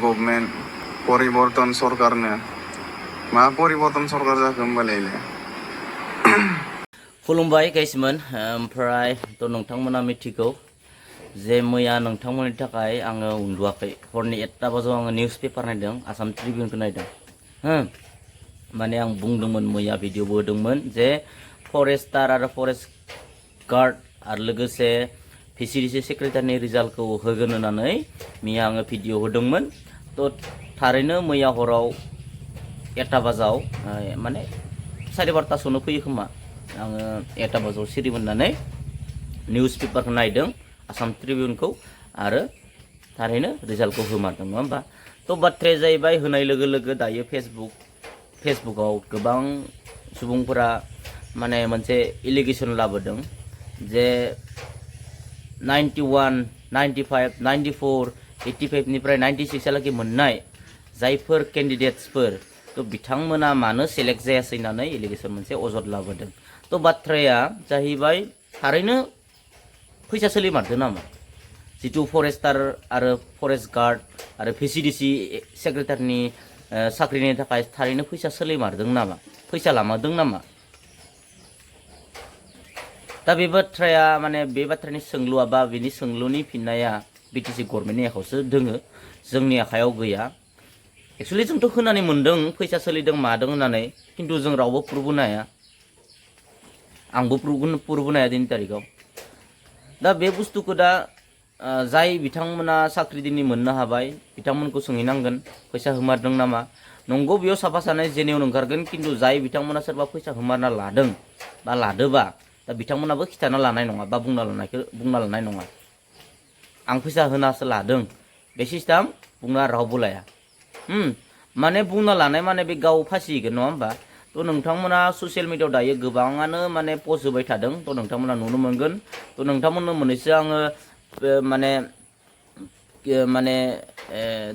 Government परिबर्तन सरकारनो मा परिबर्तन सरकार जाखो होमबालाय खुलुमबाय गाइसमोन ओमफ्राय तो नोंथांमोना मिथिगौ जे मैया नोंथांमोननि थाखाय आङो उन्दुवाखै हरनि 1टा बाजियाव आङो निउस पेपार नायदों आसाम ट्रिबिउनखौ नायदों माने आं बुंदोंमोन मैया भिडिअबो होदोंमोन जे फरेस्टार आरो फरेस्ट गार्ड आरो लोगोसे VCDC सेक्रेटारिनि रिजाल्टखौ होगोन होननानै मैया आङो भिडिअ होदोंमोन तो थारैनो मैया हराव 1टा बाजियाव माने 12:30सोआवनो फैयो खोमा आङो 1टा बाजियाव सिरि मोननानै निउस पेपारखौ नायदों आसाम ट्रिबिउनखौ आरो थारैनो रिजाल्टखौ होमारदों नङा होमबा तो बाथ्राया जाहैबाय होनाय लोगो लोगो दायो फेसबुकाव गोबां सुबुंफोरा माने मोनसे एलिगेसन लाबोदों जे 91, 95, 94, 85 निफ्राय 96 हालागै मोननाय जायफोर केन्डिडेट्सफोर तो बिथांमोना मानो सेलेक्ट जायासै होननानै एलिगेसन मोनसे अजद लाबोदों तो बाथ्राया जाहैबाय थारैनो फैसा सोलिमारदों नामा जितु फरेस्टार आरो फरेस्ट गार्ड आरो VCDC सेक्रेटारिनि साख्रिनि थाखाय थारैनो फैसा सोलिमारदों नामा फैसा लामारदों नामा दा बे बाथ्राया माने बे बाथ्रानि सोंलुआ बा बेनि सोंलुनि फिननाया BTC गभर्नमेन्टनि आखायावसो दोङो जोंनि आखायाव गैया एक्चुअली जोंथ' खोनानो मोन्दों फैसा सोलिदों मादों होननानै खिन्थु जों रावबो प्रुफ होनो हाया आंबो प्रुफ होनो हाया दिनै तारिखाव दा बे बुस्थुखौ दा जाय बिथांमोना साख्रि दिनै मोननो हाबाय बिथांमोनखौ सोंहैनांगोन फैसा होमारदों नामा नंगौ बेयाव साफा सानै जेनेवन ओंखारगोन खिन्थु जाय बिथांमोना सोरबा फैसा होमारना लादों बा लादोबा दा बिथांमोनाबो खिथाना लानाय नङा बा बुंना लानाय नङा आं फैसा होनासो लादों बे सिस्टेम बुंना रावबो लाया माने बुंना लानाय माने बे गाव फासिगोन नङा होमबा तो नोंथांमोना ससियेल मिडियायाव दायो गोबाङानो माने पस्ट होबाय थादों तो नोंथांमोना नुनो मोनगोन तो नोंथांमोननो मोननैसो आङो माने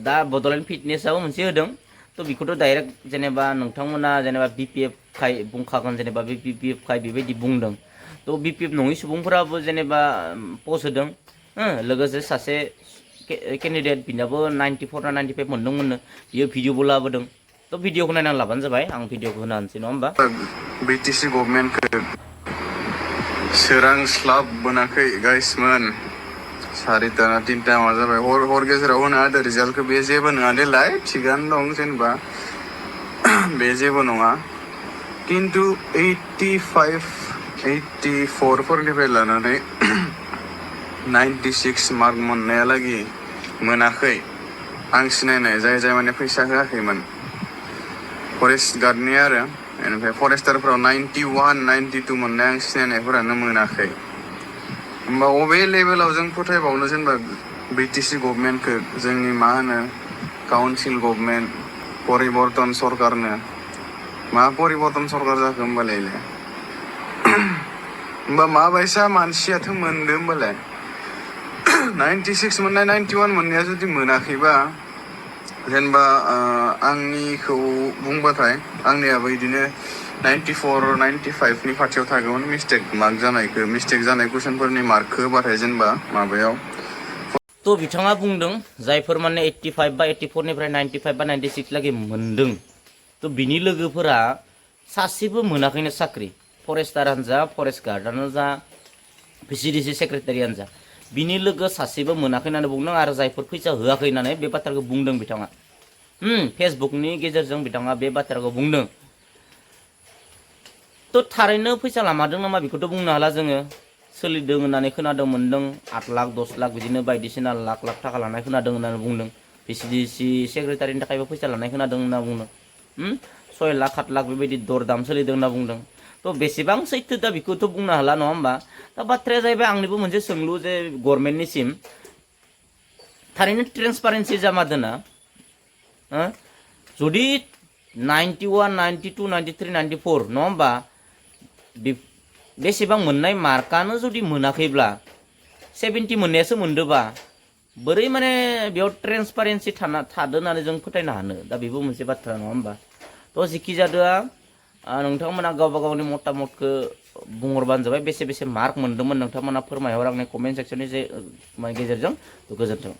दा बड'लेण्ड फिटनेसआव मोनसे होदों तो बेखौथ' डाइरेक्ट जेनेबा नोंथांमोना जेनेबा BPF खाय बुंखागोन जेनेबा बे BPF खाय बेबायदि बुंदों तो BPF नङि सुबुंफोराबो जेनेबा पस्ट होदों लोगोसे सासे केन्डिडेट बिनाबो 94 ना 95 मोनदोंमोननो बियो भिडिअबो लाबोदों तो भिडिअखौ नायनानै लाबानो जाबाय आं भिडिअखौ होना होनसै नङा होमबा BTC गभर्नमेन्टखौ सोरांस्लाब मोनाखै गाइसमोन 4टा ना 3टा मा जाबाय हर गेजेराव होनो हादों रिजाल्टखौ बे जेबो नङा देलाय थिगानो दं जेनेबा बे जेबो नङा खिन्थु 85, 84 फोरनिफ्राय लानानै 96 मार्क मोननायालागै मोनाखै आं सिनायनाय जाय माने फैसा होआखैमोन फरेस्ट गार्डनि आरो ओमफ्राय फरेस्टारफोराव 91, 92 मोननाय आं सिनायनायफोरानो मोनाखै होमबा अबे लेभेलाव जों फोथायबावनो जेनेबा BTC गभर्नमेन्टखौ जोंनि मा होनो काउन्सिल गभर्नमेन्ट परिबर्तन सरकारनो मा परिबर्तन सरकार जाखो होमबालाय होमबा माबायसा मानसियाथ' मोनदों होमबालाय 96 मोननाय 91 मोननाया जुदि मोनाखैबा जेनेबा आंनिखौ बुंबाथाय आंनियाबो बिदिनो 94, 95 नि खाथियाव थागौमोन मिस्टेक जानाय कुइसनफोरनि मार्कखौ होबाथाय जेनेबा माबायाव तो बिथाङा बुंदों जायफोर माने 85 बा 84 निफ्राय 95 बा 96 लागि मोनदों तो बिनि लोगोफोरा सासेबो मोनाखैनो साख्रि फरेस्टारानो जा फरेस्ट गार्डआनो जा VCDC सेक्रेटारियानो जा बिनि लोगो सासेबो मोनाखै होननानै बुंदों आरो जायफोर फैसा होआखै होननानै बे बाथ्राखौ बुंदों बिथाङा फेसबुकनि गेजेरजों बिथाङा बे बाथ्राखौ बुंदों तो थारैनो फैसा लामारदों नामा बेखौथ' बुंनो हाला जोङो सोलिदों होननानै खोनादों मोनदों 8 लाख 10 लाख बिदिनो बायदिसिना लाख थाखा लानाय खोनादों होननानै बुंदों VCDC सेक्रेटारिनि थाखायबो फैसा लानाय खोनादों होनना बुंदों 6 लाख 7 लाख बेबायदि दरदाम सोलिदों होनना बुंदों तो बेसेबां सैथो दा बेखौथ' बुंनो हाला नङा होमबा दा बाथ्राया जाहैबाय आंनिबो मोनसे सोंलु जे गभर्नमेन्टनिसिम थारैनो ट्रेन्सपारेन्सि जामारदों ना जुदि 91, 92, 93, 94 नङा होमबा बेसेबां मोननाय मार्कानो जुदि मोनाखैब्ला 70 मोननायासो मोनदोबा बोरै माने बेयाव ट्रेन्सपारेन्सि थादों होननानै जों फोथायनो हानो दा बेबो मोनसे बाथ्रा नङा होमबा तो जिखि जादोआ नोंथांमोना गावबा गावनि मतामतखौ बुंहरबानो जाबाय बेसे मार्क मोनदोंमोन नोंथांमोना फोरमायहर आंनि कमेन्ट सेक्सननि गेजेरजों गोजोन्थों।